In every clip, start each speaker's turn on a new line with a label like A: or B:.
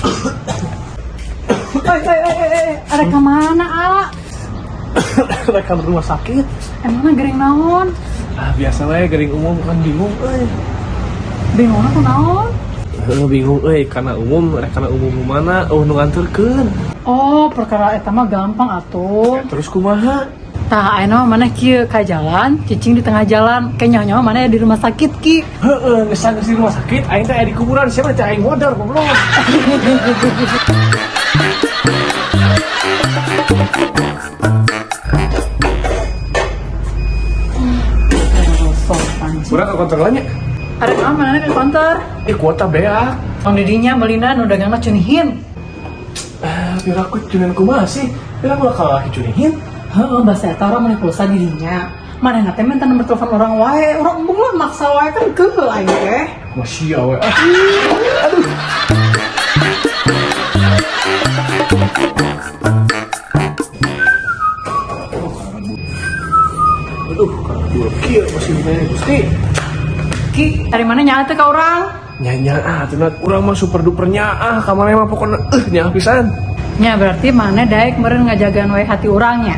A: Oi, oi, oi, oi, oi, ada kemana, A?
B: Rek ka rumah sakit.
A: Emangnya gering naon?
B: Ah, biasa wae gering umum kan bingung euy.
A: Bingung aku naon?
B: Heuh, bingung euy kana umum rek kana umum nu mana euweuh nu nganterkeun.
A: Oh, perkara eta mah gampang atuh.
B: Ya, terus kumaha?
A: Tah, ayeuna mah maneh kieu ka jalan, cicing di tengah jalan, kayak nyaho-nyaho maneh di rumah sakit ki.
B: Heeh, geus geus di rumah sakit aing teh aya di kuburan siapa teh aing modal goblok.
A: Sopan.
B: Urang ke konter lah nya.
A: Ada naon maneh ke konter?
B: Ih, kuota beak.
A: Tong didinya meulina nu dagangna cunihin.
B: Ah, biar aku cunin kumaha sih? Biar aku bakal laki cunihin.
A: Heeh, bahasa eta urang meuli pulsa di dinya. Manehna teh minta nomor telepon orang wae, urang embung lah maksa wae kan keheul aing teh.
B: Masih awe. Ah. Aduh. Aduh, karena dua kieu masih lumayan Gusti.
A: Ki, dari mana nyaah teh ka urang?
B: Nya ah, cenah urang mah super duper nyaah ka maneh mah pokona nyaah pisan.
A: Nya berarti mana daek meureun ngajagaan wae hati urangnya.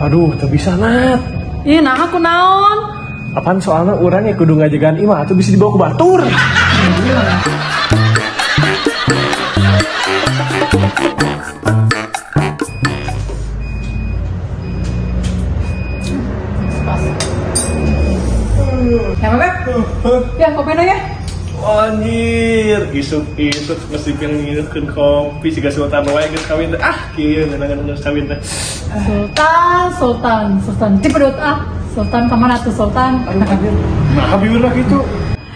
B: Aduh, teu bisa Nat.
A: Ih, nah aku naon?
B: Apaan soalnya urang ya kudu ngajagaan imah atuh bisa dibawa ke batur.
A: Pas. Ya, Beb? Ya, kopi ya.
B: Anjir, isuk-isuk mesti pengen kopi siga sultan wae geus kawin teh. Ah, kieu ngeunangan geus kawin teh.
A: Sultan, Sultan, Sultan. Cipedut ah. Sultan kemana tuh Sultan?
B: Aduh, anjir. Nah, bibirna kitu.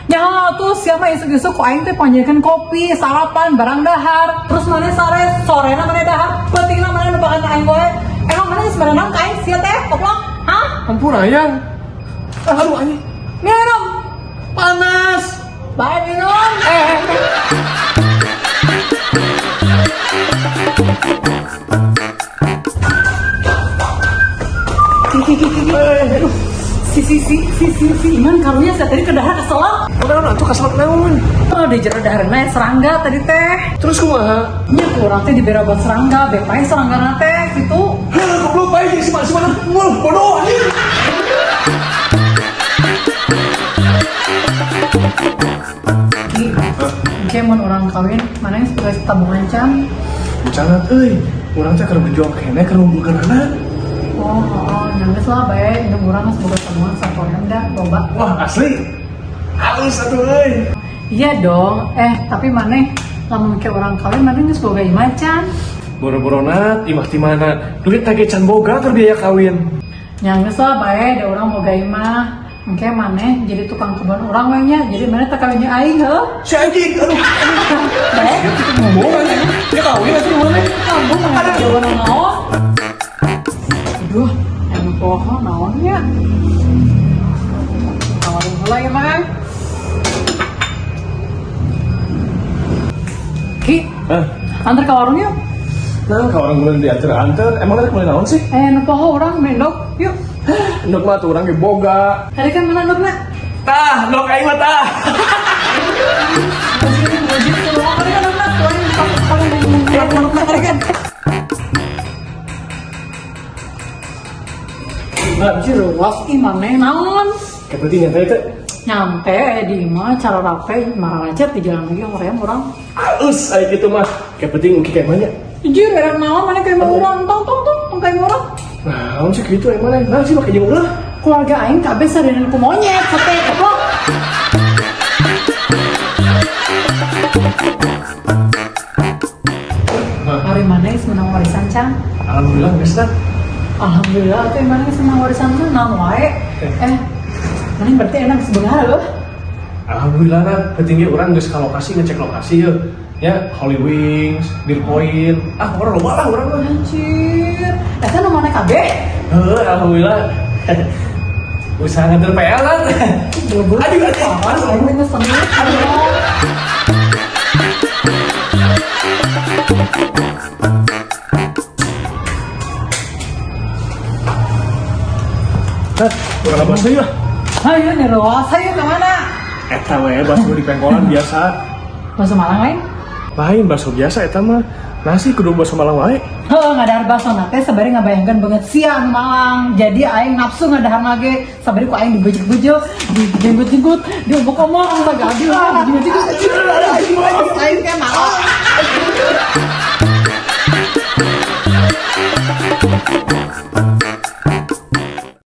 A: Ya tuh siapa isuk-isuk kok aing teh panjangkeun kopi, sarapan, barang dahar. Terus mana sore, sorena mana dahar, peutingna mana nu bakan aing wae. Emang mana geus merenang ka aing sia teh, goblok? Hah?
B: Ampun ayang. Aduh anjing.
A: Minum.
B: Panas.
A: Bae minum. Ki, ki, ki, ki, ki.
B: Eh, aduh.
A: Si si si si si si Iman karunya saya tadi ke dahar keselak.
B: Naon atuh kaselak naon?
A: Oh, di jero daharna serangga tadi teh.
B: Terus kumaha?
A: Nya kurang teh dibere obat serangga, bepai serangga teh gitu.
B: Heuh, goblok bae jeung si si mana? Mual bodoh anjing.
A: Ki, engke mun urang kawin, mana yang sebagai tabungan can?
B: Bucangat euy. Urang teh keur berjuang keneh keur ngumpulkeun anak.
A: Oh, oh, nyangges lah bae, indung urang geus boga tabungan 1 M dah, loba.
B: Wah, asli. Halus atuh euy.
A: Iya dong, tapi maneh lamun ke urang kawin maneh geus boga imah can?
B: Boro-boro nat, imah ti mana? Duit teh ge can boga keur biaya kawin.
A: Nyangges lah bae, da urang boga imah. Engke maneh jadi tukang kebun urang we nya, jadi maneh teh kawin jeung aing heuh.
B: Si anjing, aduh.
A: Bae,
B: Dia tuh ngomong aja. Dia kawin atuh mana?
A: kamu mah jawaban naon? Aduh, anu poho naonnya? Tawarin heula ya mah. Ki,
B: Hah?
A: antar ke warung yuk.
B: Nah, kalau orang belum diantar-antar, emang rek meuli naon sih?
A: Eh, nu poho urang mendok, yuk.
B: Endog mah tuh urang ge boga.
A: Tadi kan mana endokna?
B: Tah, endog aing mah tah.
A: Tadi kan endokna, tuh aing paling endokna tadi kan.
B: Anjir,
A: Luas ih maneh naon?
B: kayak penting nyantai teh.
A: Nyampe di imah cara rape marah racet di jalan lagi hoream urang.
B: Alus aya kitu mah. Kayak penting uki kayak mana?
A: Anjir, erek naon maneh kayak mau urang, tong tong tong, tong kayak urang.
B: Naon sih kitu emang mana? Nah sih make jeung ulah.
A: Keluarga aing kabeh sareunan ku monyet, sate goblok. Hari mana geus menang warisan can?
B: Alhamdulillah geus lah.
A: Alhamdulillah atuh mana geus menang warisan mah naon wae. Eh, mana berarti enak sebenarnya loh.
B: Alhamdulillah nah, penting ge urang geus ka lokasi ngecek lokasi yeuh. Ya, Holy Wings, Beer Point. Ah, urang loba lah urang mah.
A: Anjir, eta nu mana kabeh?
B: Heuh, alhamdulillah. Usaha nganter PL kan.
A: Aduh,
B: Aduh, aduh.
A: aduh, aing geus seneng. Aduh.
B: Nah, urang bahas deui lah.
A: Ayo nih ruas, ayo kemana?
B: Eta we bakso di pengkolan biasa.
A: Bakso Malang lain?
B: Lain bakso biasa eta mah. Nasi kudu bakso Malang wae.
A: Heuh, ngadahar bakso na teh sabari ngabayangkeun banget sia anu Malang. Jadi aing nafsu ngadahar lagi. Sabari ku aing dibejek-bejek, dijenggut-jenggut, diomong-omong, lagi adil, dijenggut-jenggut. Aing teh Malang.